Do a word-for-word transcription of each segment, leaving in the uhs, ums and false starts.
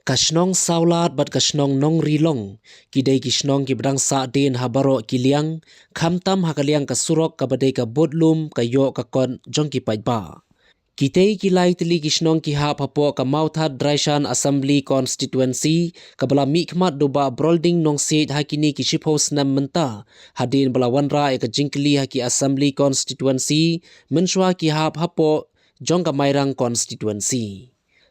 Ka shnong Sawlad bad ka shnong Nongrilong ki dei ki shnong kiba dang sahdien ha baroh ki liang, khamtam ha ka liang ka surok kaba dei ka budlum ka ïoh ka kot jong ki paidbah. Kitei ki lai tylli ki shnong ki hap hapoh ka Mawthadraishan Assembly Constituency kaba la mihkhmat da u Bah Brolding Nongsiej ha kine ki shiphew snem mynta, hadien ba la wanrah ïa ka jingkylli ha ki Assembly Constituency mynshuwa ki hap hapoh jong ka Mairang Constituency.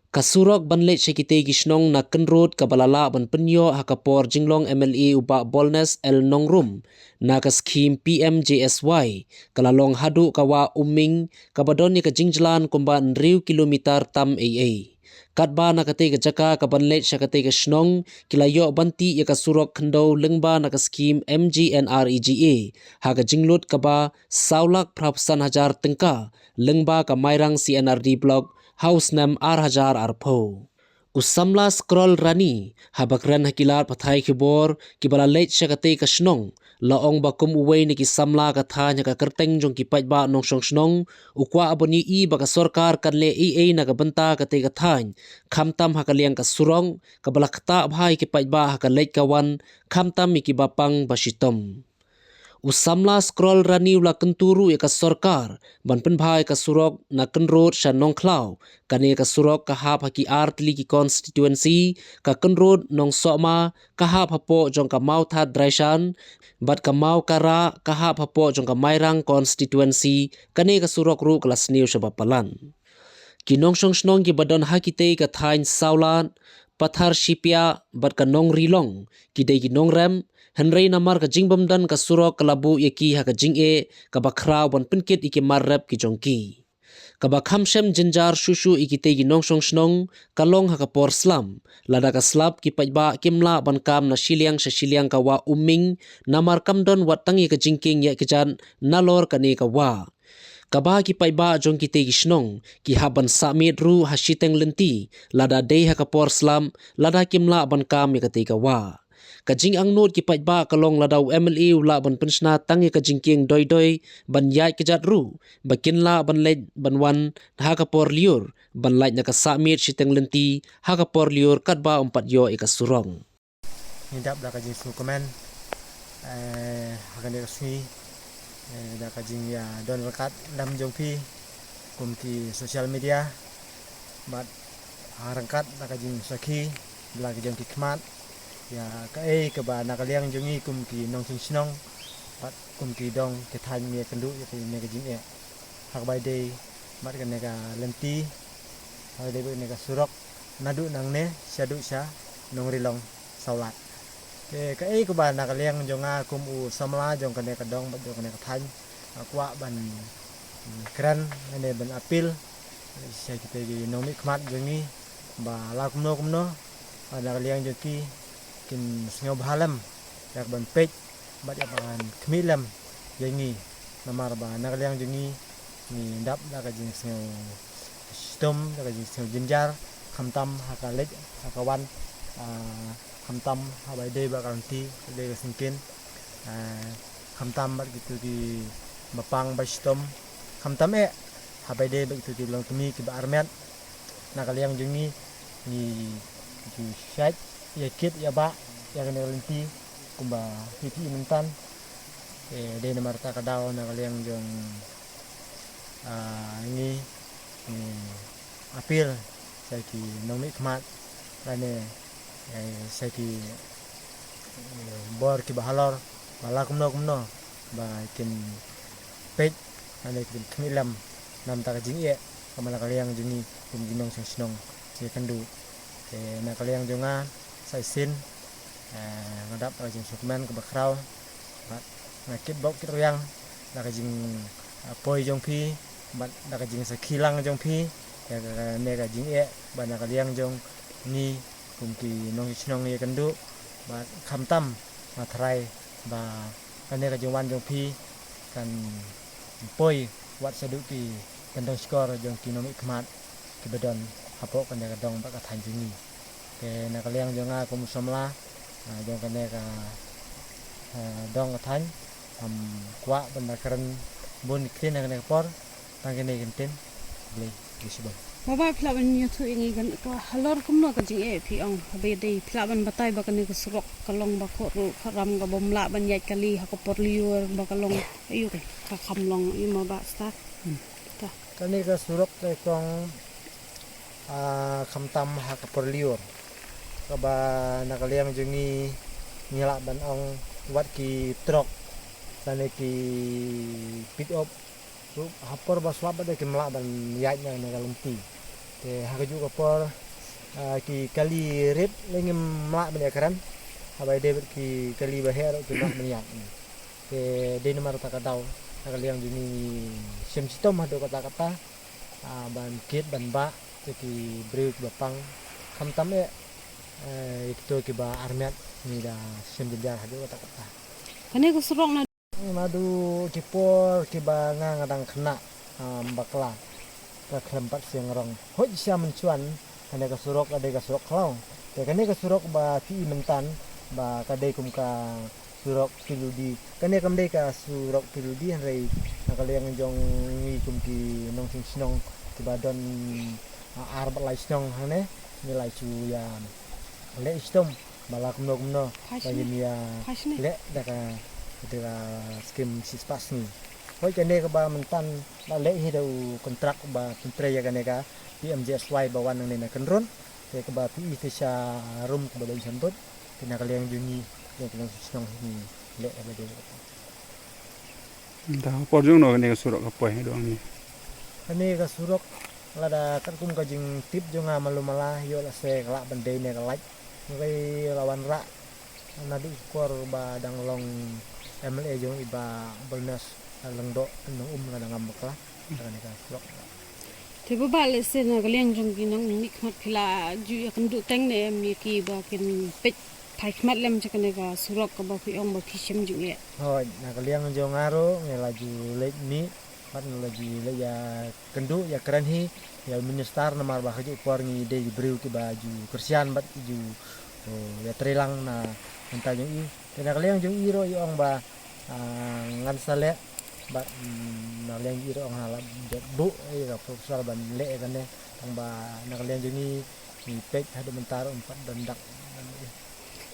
Ka surok ban leit sha kitei ki shnong na Kynrud kaba la lah ban pynïoh ha ka por jinglong M L A u Bah Bolnes L Nongrum na ka skhim P M J S Y ka la long haduh ka wah Umming kaba don ïa ka jingjlan kumba hynriew kilometer tam ei ei. Katba na katei ka jaka kaban leit sha katei ka shnong ki la ïoh ban tih ïa ka surok khyndew lyngba na ka skhim M G N R E G A ha ka jinglut kaba saw lak phra phew san hajar tyngka lyngba ka Mairang C N R D Block ha u snem ar hajar arphew. U samla Scroll Rani, haba kren ha ki lad pathai khubor kiba la leit sha katei ka shnong, la ong ba kum uwei na ki samla ka thaiñ ha ka kyrteng jong ki paidbah nongshong shnong, u kwah ban ïohi ba ka sorkar kan leh ei ei na ka bynta katei ka thaiñ, khamtam ha ka liang ka surok kaba la ktah bha ïa ki paidbah ha ka leit ka wan, khamtam ïa kiba pang ba shitom. U samla Scroll Rani u la kyntu ruh ïa ka sorkar ban pynbha ïa ka surok na Kynrud sha Nongkhlaw. Kane ka surok ka hap ha ki ar tylli ki constituency, ka Kynrud Nongsohma ka hap hapoh jong ka Mawthadraishan bad ka Mawkara ka hap hapoh jong ka Mairang constituency. Kane ka surok ruh ka la sniew shaba palat. Ki nongshong shnong kiba don ha kitei ka thaiñ Sawlad, Patharshipia bad ka Nongrilong ki dei ki nongrem, hynrei namar ka jingbymdon ka surok ka la buh ïa ki ha ka jingeh kaba khraw ban pynkit ïa ki mar rep ki jong ki. Kaba kham shem jynjar shuh shuh ïa kitei ki nongshong shnong ka long ha ka por slap, lada ka slap ki paidbah kim lah ban kam na shiliang sha shiliang ka wah Umming, namar kam don wat tang ïa ka jingkieng ïakjat nalor kane ka wah. Kaba ki paidbah jong kitei ki shnong ki hap ban sah miet ruh ha shiteng lynti, lada dei ha ka por slap, lada kim lah ban kam ïa katei ka wah. Ka jingangnud ki paidbah ka long lada u M L A u lah ban pynshna tang ïa ka jingkieng doi doi ban ïaid kjat ruh, ba kin lah ban leit ban wan ha ka por lyiur, ban lait na ka sah miet shiteng lynti ha ka por lyiur katba um pat ïoh ïa ka surok. Ngi dap da ka jingsngewkmen, eh, ha kane ka sngi, eh, da ka jingïadon ryngkat lem jong phi kum ki social media, bad ha ryngkat da ka jingsakhi da la ki jong ki khmat ïa kaei kaba na ka liang jong ngi kum ki nongshong shnong bad kum ki dong ki thaiñ ngi ïakynduh ïa kane ka jingeh. Ha kaba ïadei bad kane ka lynti, ha kaba ïadei bad kane ka surok, naduh nangne shaduh sha Nongrilong Sawlad. Te kaei kaba na ka liang jong nga kum u samla jong kane ka dong bad jong kane ka thaiñ, nga kwah ban, mm, kren ne ban appeal sha kitei ki nongmihkhmat jong ngi ba la kumno kumno, ba na ka liang jong ki kin sngewbha lem ïa ka ban peit bad ïa ban khmih lem ïa ngi, namar ba na ka liang jong ngi ngi dap da ka jingsngew shitom, da ka jingsngew jynjar, khamtam ha ka leit ha ka wan, ah, khamtam ha ba ïadei bad ka lynti, ïadei ka syngkien, ah, khamtam bad kito kiba pang ba shitom, khamtam eh ha ba ïadei bad kito ki longkmie kiba armet. Na ka liang jong ngi ngi ju shait ïa kit ïa bah ïa kane ka lynti kumba phi phi i mynta. Eh, dei namar kata ka daw na ka liang jong, ah, ngi, ngi appeal sha ki nongmihkhmat lane, eh, sha ki, eh, bor kiba halor ba la kumno kumno ba kin peit lane kin khmih lem namar ka jingeh kaba na ka liang jong ngi kum ki nongshong shnong ïakynduh. Te na ka liang jong nga sa shisien, eh, nga dap da ka jingsngewkmen kaba khraw bad nga kitbok kitrwiang da ka jing, eh, poi jong phi bad da ka jingsakhi lang jong phi ïa kane ka jingeh ba na ka liang jong ngi kum ki nongshong shnong ïakynduh bad khamtam nga tharai ba kane ka jingwan jong phi kan poi wat shaduh ki kyndong shkor jong ki nongmihkhmat kiba don hapoh kane ka dong bad ka thaiñ jong ngi. Te na ka liang jong nga kum u samla, ah, jong kane ka, ah, dong ka thaiñ, ngam kwah ban da kren bun ktien ha kane ka por, tang kine ki ktien. Khublei shibun. Baba, phi lah ban ïathuh ïa ngi kan ka halor kumno ka jingeh phi ong, haba dei phi lah ban batai ba kane ka surok ka long ba khot ruh khot ram, ka bym lah ban ïaid kali ha ka por lyiur ba ka long aïu ka, ka kham long aïu ma ba sta. Hmm. Ta. Kane ka surok ka kong, ah, khamtam ha ka por lyiur, kaba na ka liang jong ngi ngi lah ban ong wat ki trok lane ki pick up ruh ha por ba slap ba dei kim lah ban ïaid na ka lynti. Te ha kajuh ka por, ah, ki kali rit lei ngim lah ban ïakren, haba dei bad ki kali ba heh ruh kim lah ban ïaid. Te dei namar kata ka daw na ka liang jong ngi ngi shem shitom haduh katta katta, ah, ban kit ban bah ïa ki briew kiba pang, khamtam eh, eh, ïa kito kiba armet, ngi da shem jynjar haduh katta katta. Kane ka surok na Naduh ki por kiba nga nga dang khynnah, ah, bakla, ka khlem pat siang rong. Hoid sha mynshuwa kane ka surok ka dei ka surok khlaw. Te kane ka surok ba phi i mynta ba ka dei kum ka surok P W D. Kane kam dei ka surok P W D, hynrei na ka liang jong ngi kum ki nongshong shnong kiba don, ah, ar bad lai shnong hangne, ngi la shu ïa leh shitom ba la kumno kumno, phai ba shini, ngin ïa phai shini, leh da ka, da ka skim shispah sngi. Hoi kane kaba mynta la leh hi da u kontrak ba pyntrei ïa kane ka P M G S Y ba wan nangne na Kyndrut. Te kaba phi i te sha rum kaba don sha bud, te na ka liang jong ngi, na ka liang shnong hi ngi leh da ba dei. Nda por jong no kane ka surok ka poi haduh hangne? Kane ka surok lada katkum ka jingtip jong nga malu mala, ïoh lehse ka lah ban dei ne ka lait. Ngi la wanrah naduh por ba dang long M L A jong i Bah Bernice Lyngdoh, nong um, nga dang ngam bakla. Kane ka surok. Te Baba, lehse na ka liang jong ki nongmihkhmat phi la ju ïakynduh teng ne em ïa ki ba kin peit phai khmat lem sha kane ka surok kaba phi ong ba phi shem jingeh? Hooid, na ka liang jong nga ruh ngi la ju leit mih bad ngi la ju leit ïakynduh ïakren hi ïa u minister, namar ba ha kajuh por ngi dei ki briew kiba ju kyrshan bad ki ju, oh, ïatreilang na bynta jong i. Te na ka liang jong i ruh i ong ba, ah, ngan sa leh bad, mm, na ka liang jong i ruh ong ha la dep buh ïa ka proposal ban leh ïa kane, tang ba na ka liang jong ngi ngi peit haduh mynta ruh ym pat don dak.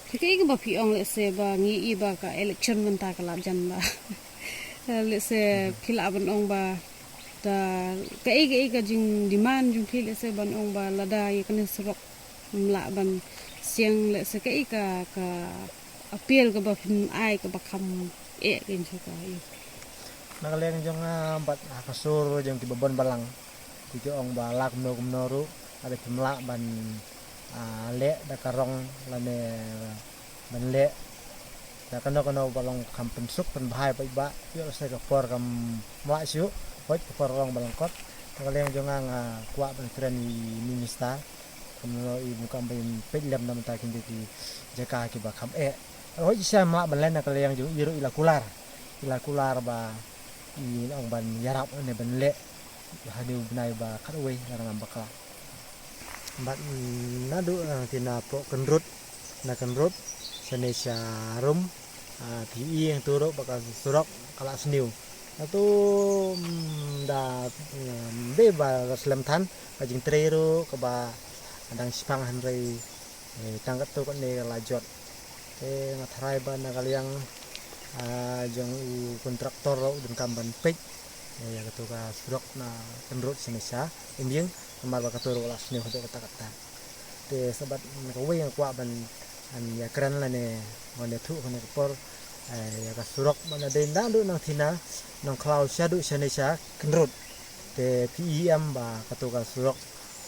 Te kaei kaba phi ong lehse ba ngi i ba ka election mynta ka la jan ba, lehse phi lah ban ong ba da kaei kaei ka jingdemand jong phi lehse ban ong ba lada ïa kane surok ym lah ban siang, lehse kaei ka, ka appeal kaba phin ai kaba kham eh kein sha ka, ïa. Na ka liang jong nga bad ha ka sur jong kiba bun balang, ki ong ba la kumno kumno ruh, lada kim lah ban, ah, leh da ka rong lane ban leh da kano kano ba long kham pynsuk pynbha ïa paidbah, ïoh lehse ka por kam lah shuh, hoid ka por long ba long kot. Na ka liang jong nga nga kwah ban kren ïa i minister, kumno i bun kam ban peit lem na bynta kine ki jaka kiba kham eh. Hooid, shisha ym lah ban leh, na ka liang jong i ruh i la kular, i la kular ba i ong ban ïarap ne ban leh ha une u bnai ba khatwei, nga dang ngam bakla. Bad, mm, naduh, eh, kine hapoh Kyndrut, na Kyndrut shane sha rum, ah, phi i hangto ruh ba ka surok ka la sniew. Hato, mm, da, mm, dei ba la slem than ka jingtrei ruh kaba dang shiphang, hynrei, eh, tang katto katne ka la jot. Te nga tharai ba na ka liang, ah, jong u kontraktor ruh u donkam ban peit, eh, ïa kato ka surok na Kyndrut shane sha Umïing, namar ba kato ruh ka la sniew haduh katta katta. Te sa bad na kawei nga kwah ban, ban ïakren lane ban ïathuh ha kane ka por, eh, ïa ka surok ba na dei naduh Nangthina Nongkhlaw shaduh shane sha Kyndrut. Te phi i em ba kato ka surok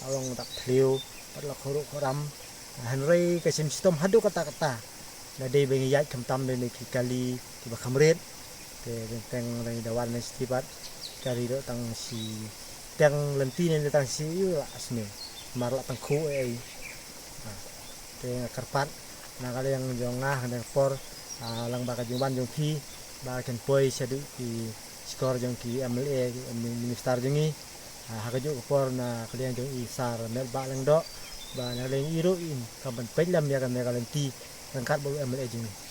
ka long dak thliew bad la khruh khram, hynrei ka shem shitom haduh katta katta. Na dei ba ngi ïaid khamtam da kine ki kali kiba kham rit. Te teng teng da ngi da wan na shiti pat, kali ruh tang shi teng lynti ne tang shi ïu la sniew, mar la tang khuh ei ei. Ah, te nga kyrpad na ka liang jong nga ha kane ka por, ah, lyngba ka jingwan jong phi ba kin poi shaduh ki shkor jong ki M L A, ki minister jong ngi, ah, ha kajuh ka por na ka liang jong i Sar Metbah Lyngdoh, ba na ka liang i ruh in kam ban peit lem ïa kane ka lynti ryngkat bad u M L A jong ngi.